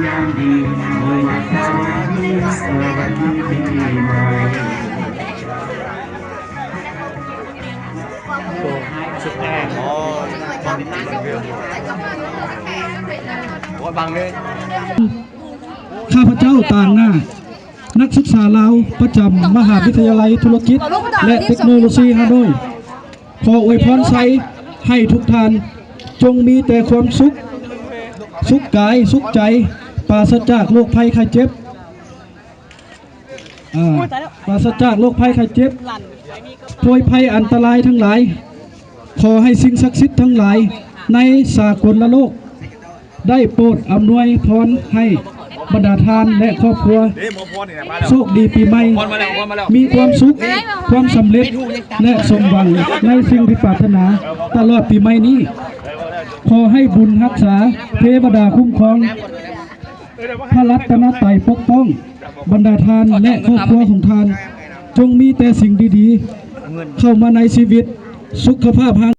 ຍາມດີ ມື້ວັນສະຫວັດດີ ສະຫວັດດີປີໃໝ່. ໂອ້ ສຸດແອງ ໂອ້ຍ ບັງເລີຍ. ຂ້າພະເຈົ້າຕາງໜ້າ ນັກສຶກສາລາວປະຈຳມະຫາວິທະຍາໄລທຸລະກິດ ແລະ ເຕັກໂນໂລຊີຮ່າໂນ້ຍ ຂໍອວຍພອນໄຊໃຫ້ທຸກທ່ານຈົ່ງມີແຕ່ຄວາມສຸກ, ສຸກກາຍ, ສຸກໃຈ, ປາສະຈາກໂລກໄພໄຂ້ເຈັບ, ອາ, ປາສະຈາກໂລກໄພໄຂ້ເຈັບ, ໂພຍໄພອັນຕະລາຍທັງຫຼາຍ. ຂໍໃຫ້ສິ່ງສັກສິດທັງຫຼາຍໃນສາກົນລະໂລກ ໄດ້ໂປດອຳນວຍພອນໃຫ້ບັນດາທ່ານ ແລະ ຄອບຄົວ ໂຊກດີປີໃໝ່, ມີຄວາມສຸກ, ຄວາມສຳເລັດ ແລະ ສົມຫວັງໃນສິ່ງທີ່ປາດຖະໜາຕະຫຼອດປີໃໝ່ນີ້. ຂໍໃຫ້ບຸນຮັກສາ, ເທວະດາຄຸ້ມຄອງ, ພະລັດຕະນະໄຕປົກປ້ອງບັນດາທ່ານ ແລະ ຄອບຄົວຂອງທ່ານ, ຈົ່ງມີແຕ່ສິ່ງດີໆເຂົ້າມາໃນຊີວິດ, ສຸຂະພາບຮ່າງ